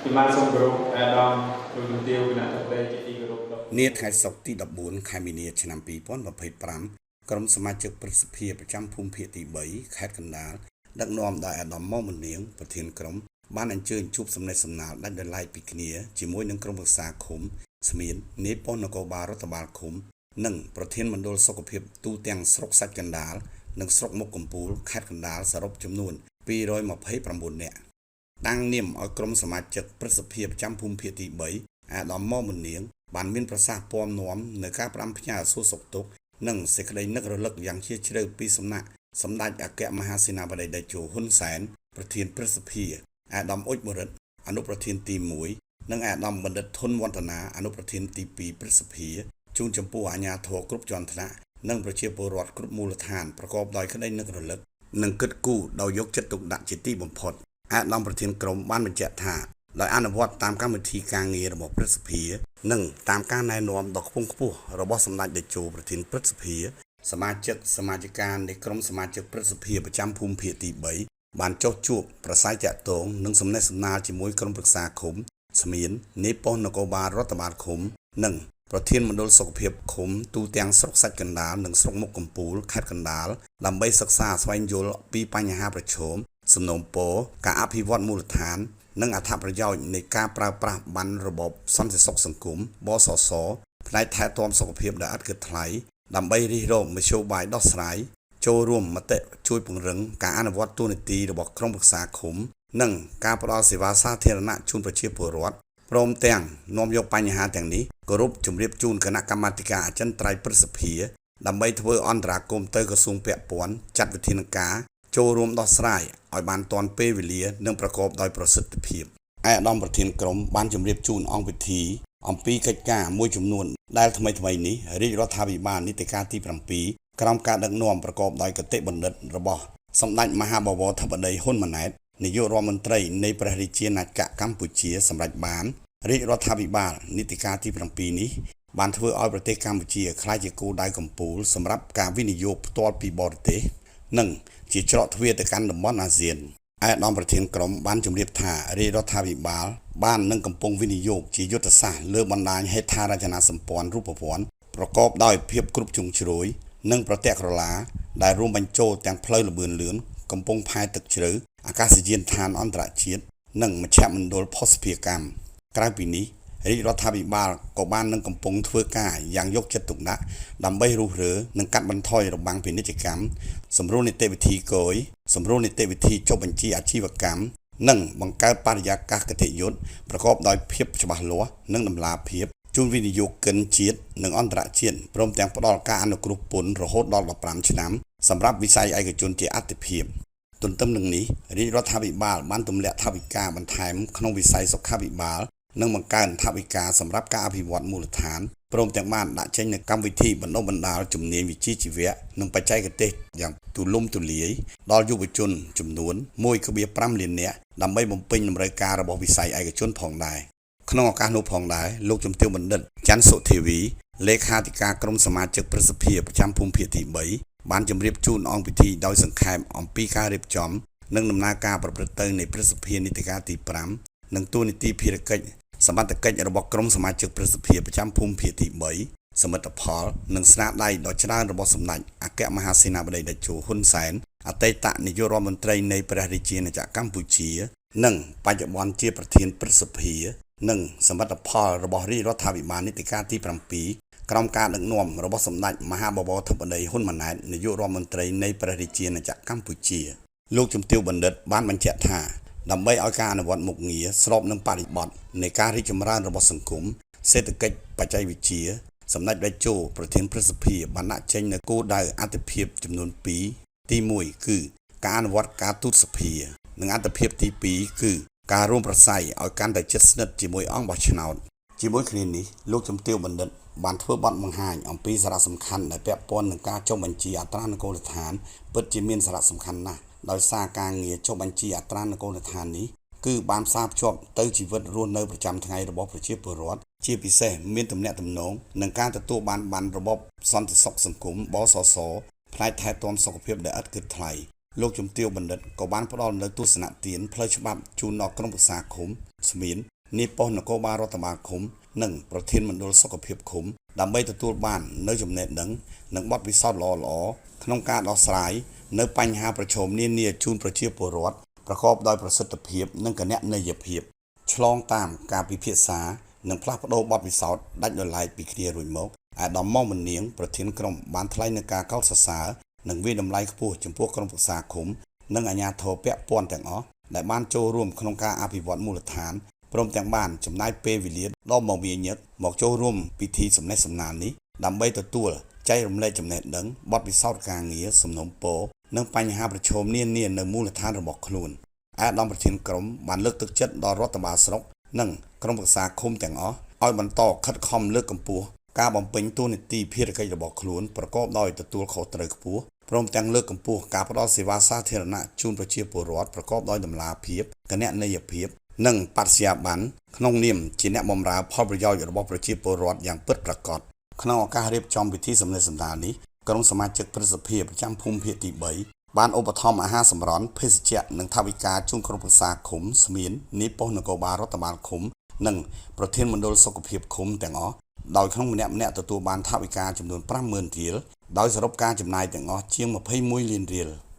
ខ្ញុំបាទសូមគោរពអាដាមលោកជំទាវគណៈធិបតីជាទីគោរពដល់ នាថ្ងៃសុក្រទី14ខែមីនាឆ្នាំ2025ក្រុមសមាជិកព្រឹទ្ធសភាប្រចាំភូមិភាគទី3ខេត្តកណ្ដាលដឹកនាំដោយអាដាមម៉ុមនាងប្រធានក្រុមបានអញ្ជើញជួបសំណេះសំណាលដាច់ដោយឡែកពីគ្នាជាមួយនឹងក្រុមប្រឹក្សាឃុំស្មៀននាយប៉ុស្តិ៍នគរបាលរដ្ឋបាលឃុំនិងប្រធានមណ្ឌលសុខភាពទូទាំងស្រុកសាច់កណ្ដាលនិងស្រុកមុខកំពូលខេត្តកណ្ដាលសរុបចំនួន229នាក់ តាំងនាមឲ្យក្រុមសមាជិកព្រឹទ្ធសភាប្រចាំភូមិភាគទី3អាដាមម៉មនាងបានមានប្រសាសន៍ពំនាំនៅការផ្ដាំផ្ញើសួរសុខទុក្ខនិងសេចក្តីនឹករលឹកយ៉ាងជ្រាលជ្រៅពីសំណាក់សម្ដេចអគ្គមហាសេនាបតីតេជោហ៊ុនសែនប្រធានព្រឹទ្ធសភាអាដាមអ៊ុចបរិទ្ធអនុប្រធានទី1និងអាដាមបណ្ឌិតធុនវឌ្ឍនាអនុប្រធានទី2ព្រឹទ្ធសភាជូនចំពោះអាជ្ញាធរគ្រប់ជាន់ថ្នាក់និងប្រជាពលរដ្ឋគ្រប់មូលដ្ឋានប្រកបដោយក្តីនឹករលឹកនិងគិតគូរដោយយកចិត្តទុកដាក់ជាទីបំផុត អាដាមប្រធានក្រុមបានបញ្ជាក់ថាដោយអនុវត្តតាមកម្មវិធីការងាររបស់ព្រឹទ្ធសភានិងតាមការណែនាំដ៏ខ្ពង់ខ្ពស់របស់សម្ដេចតេជោប្រធានព្រឹទ្ធសភាសមាជិកសមាជិកានៃក្រុមសមាជិកព្រឹទ្ធសភាប្រចាំភូមិភាគទី3បានចុះជួបប្រស័យតាក់ទងនិងសំណេះសំណាលជាមួយក្រុមប្រឹក្សាឃុំស្មៀននាយប៉ុស្តិ៍នគរបាលរដ្ឋបាលឃុំនិងប្រធានមណ្ឌលសុខភាពឃុំទូទាំងស្រុកសាច់កណ្ដាលនិងស្រុកមុខកំពូលខេត្តកណ្ដាលដើម្បីសិក្សាស្វែងយល់ពីបញ្ហាប្រឈម សំណូមពរការអភិវឌ្ឍមូលដ្ឋាន និងអត្ថប្រយោជន៍នៃការប្រើប្រាស់ប័ណ្ណរបបសន្តិសុខសង្គមបសសផ្នែកថែទាំសុខភាពដោយឥតគិតថ្លៃដើម្បីរិះរកមធ្យោបាយដោះស្រាយចូលរួមមតិជួយពង្រឹងការអនុវត្តតួនាទីរបស់ក្រុមប្រឹក្សាឃុំ និងការផ្តល់សេវាសាធារណៈជូនប្រជាពលរដ្ឋព្រមទាំងនាំយកបញ្ហាទាំងនេះគោរពជម្រាបជូនគណៈកម្មាធិការអចិន្ត្រៃយ៍ព្រឹទ្ធសភាដើម្បីធ្វើអន្តរាគមន៍ទៅក្រសួងពាក់ព័ន្ធចាត់វិធានការ ចូលរួមដោះស្រាយឲ្យបានទាន់ពេលវេលានិងប្រកបដោយប្រសិទ្ធភាពឯកឧត្តមប្រធានក្រុមបានជម្រាបជូនអង្គពិធីអំពីកិច្ចការមួយចំនួនដែលថ្មីៗនេះរាជរដ្ឋាភិបាលនីតិកាលទី7ក្រោមការដឹកនាំប្រកបដោយគតិបណ្ឌិតរបស់សម្ដេចមហាបវរធិបតីហ៊ុនម៉ាណែតនាយករដ្ឋមន្ត្រីនៃព្រះរាជាណាចក្រកម្ពុជាសម្រេចបានរាជរដ្ឋាភិបាលនីតិកាលទី7នេះបានធ្វើឲ្យប្រទេសកម្ពុជាក្លាយជាគោលដៅកំពូលសម្រាប់ការវិនិយោគផ្ទាល់ពីបរទេស និងជាច្រកទ្វារទៅកាន់តំបន់អាស៊ានឯកឧត្តមប្រធានក្រុមបានជម្រាបថារាជរដ្ឋាភិបាលបាននឹងកំពុងវិនិយោគជាយុទ្ធសាស្ត្រលើបណ្ដាញហេដ្ឋារចនាសម្ព័ន្ធរូបវន្តប្រកបដោយភាពគ្រប់ជ្រុងជ្រោយនិងប្រទាក់ក្រឡាដែលរួមបញ្ចូលទាំងផ្លូវល្បឿនលឿនកំពង់ផែទឹកជ្រៅអាកាសយានដ្ឋានអន្តរជាតិនិងមជ្ឈមណ្ឌលភស្តុភារកម្មក្រៅពីនេះរាជរដ្ឋាភិបាលក៏បាននឹងកំពុងធ្វើការយ៉ាងយកចិត្តទុកដាក់ដើម្បីរុះរើនិងកាត់បន្ថយរបាំងពាណិជ្ជកម្ម សម្រួលនីតិវិធីគយសម្រួលនីតិវិធីចុះបញ្ជីអាជីវកម្មនិងបង្កើតបរិយាកាសគតិយុត្តប្រកបដោយភាពច្បាស់លាស់និងតម្លាភាពជូនវិនិយោគិនជាតិនិងអន្តរជាតិព្រមទាំងផ្ដល់ការអនុគ្រោះពន្ធរហូតដល់15ឆ្នាំសម្រាប់វិស័យឯកជនជាអាទិភាពទន្ទឹមនឹងនេះរាជរដ្ឋាភិបាលបានទម្លាក់ថវិកាបន្ថែមក្នុងវិស័យសុខាភិបាលនិងបង្កើនថវិកាសម្រាប់ការអភិវឌ្ឍមូលដ្ឋានព្រមទាំងបានដាក់ចេញនូវកម្មវិធីបណ្ដុះបណ្ដាលជំនាញវិជ្ជាជីវៈនិងបច្ចេកទេសយ៉ាងទូលំទូលាយដល់យុវជនចំនួន1.5លាននាក់ដើម្បីបំពេញតម្រូវការរបស់វិស័យឯកជនផងដែរក្នុងឱកាសនោះផងដែរលោកជំទាវបណ្ឌិតច័ន្ទសុធាវីលេខាធិការក្រុមសមាជិកព្រឹទ្ធសភាប្រចាំភូមិភាគទី3បានជម្រាបជូនអង្គពិធីដោយសង្ខេបអំពីការរៀបចំនិងដំណើរការប្រព្រឹត្តទៅនៃព្រឹទ្ធសភានីតិកាលទី5និងតួនាទីភារកិច្ចសមត្ថកិច្ចរបស់ក្រុមសមាជិកព្រឹទ្ធសភាប្រចាំភូមិភាគទី3សមិទ្ធផលនិងស្នាដៃដ៏ច្រើនរបស់សម្ដេចអគ្គមហាសេនាបតីតេជោហ៊ុនសែនអតីតនាយករដ្ឋមន្ត្រីនៃព្រះរាជាណាចក្រកម្ពុជា និងបច្ចុប្បន្នជាប្រធានព្រឹទ្ធសភា និងសមិទ្ធផលរបស់រាជរដ្ឋាភិបាលនីតិកាលទី7ក្រោមការដឹកនាំរបស់សម្ដេចមហាបវរធិបតីហ៊ុនម៉ាណែតនាយករដ្ឋមន្ត្រីនៃព្រះរាជាណាចក្រកម្ពុជាលោកជំទាវបណ្ឌិតបានបញ្ជាក់ថាដើម្បីឲ្យការអនុវត្តមុខងារស្របនឹងបរិបទនៃការរីកចម្រើនរបស់សង្គមសេដ្ឋកិច្ចបច្ចេកវិទ្យាសម្ដេចតេជោប្រធានព្រឹទ្ធសភាបានដាក់ចេញនូវគោលដៅអាទិភាពចំនួន2ទី1គឺការអនុវត្តការទូតសភានិងអាទិភាពទី2គឺការរួមប្រស័យឲ្យកាន់តែជិតស្និទ្ធជាមួយអង្គបោះឆ្នោតជាមួយគ្នានេះលោកជំទាវបណ្ឌិតបានធ្វើបទបង្ហាញអំពីសារៈសំខាន់ដែលពាក់ព័ន្ធនឹងការចុះបញ្ជីអត្រានុកូលដ្ឋានពិតជាមានសារៈសំខាន់ណាស់ដោយសារការងារចុះបញ្ជីអត្រានុកូលដ្ឋាននេះគឺបានផ្សារភ្ជាប់ទៅជីវិតរស់នៅប្រចាំថ្ងៃរបស់ប្រជាពលរដ្ឋជាពិសេសមានទំនាក់ទំនងនឹងការទទួលបានប័ណ្ណរបបសន្តិសុខសង្គមបសសផ្នែកថែទាំសុខភាពដែលឥតគិតថ្លៃលោកជំទាវបណ្ឌិតក៏បានផ្ដល់នូវទស្សនៈទានផ្លូវច្បាប់ជូនដល់ក្រុមប្រឹក្សាឃុំស្មៀន នាយប៉ុស្តិ៍នគរបាលរដ្ឋបាលឃុំ និងប្រធានមណ្ឌលសុខភាពឃុំ ដើម្បីទទួលបាននូវចំណេះដឹង និងបទពិសោធន៍ល្អៗក្នុងការដោះស្រាយនៅបញ្ហាប្រឈមនានាជូនប្រជាពលរដ្ឋប្រកបដោយប្រសិទ្ធភាពនិងគណនេយ្យភាព ឆ្លងតាមការពិភាក្សានិងផ្លាស់ប្ដូរបទពិសោធន៍ដាច់ដោយឡែកពីគ្នារួចមកអាដាមម៉មនាងប្រធានក្រុមបានថ្លែងនូវការកោតសរសើរនិងវាយតម្លៃខ្ពស់ចំពោះក្រុមប្រឹក្សាឃុំនិងអាជ្ញាធរពាក់ព័ន្ធទាំងអស់ដែលបានចូលរួមក្នុងការអភិវឌ្ឍមូលដ្ឋានព្រមទាំងបានចំណាយពេលវេលាដ៏មមាញឹកមកចូលរួមពិធីសំណេះសំណាលនេះដើម្បីទទួលចែករំលែកចំណេះដឹងបទពិសោធន៍ការងារសំណូមពរនិងបញ្ហាប្រឈមនានានៅមូលដ្ឋានរបស់ខ្លួន អាដាមប្រធានក្រុមបានលើកទឹកចិត្តដល់រដ្ឋបាលស្រុកនិងក្រុមប្រឹក្សាឃុំទាំងអស់ឲ្យបន្តខិតខំលើកកម្ពស់ការបំពេញតួនាទីភារកិច្ចរបស់ខ្លួនប្រកបដោយទទួលខុសត្រូវខ្ពស់ព្រមទាំងលើកកម្ពស់ការផ្តល់សេវាសាធារណៈជូនប្រជាពលរដ្ឋប្រកបដោយតម្លាភាពគណនេយ្យភាព និងបរិយាបន្នក្នុងនាមជាអ្នកបម្រើផលប្រយោជន៍របស់ប្រជាពលរដ្ឋយ៉ាងពិតប្រាកដក្នុងឱកាសរៀបចំពិធីសំណេះសំណាលនេះក្រុមសមាជិកព្រឹទ្ធសភាប្រចាំភូមិភាគទី3បានឧបត្ថម្ភអាហារសម្រន់ភេសជ្ជៈនិងថវិកាជូនក្រុមប្រឹក្សាឃុំស្មៀននាយប៉ុស្តិ៍នគរបាលរដ្ឋបាលឃុំនិងប្រធានមណ្ឌលសុខភាពឃុំទាំងអស់ដោយក្នុងម្នាក់ៗទទួលបានថវិកាចំនួន50000រៀលដោយសរុបការចំណាយទាំងអស់ជាង21លានរៀល។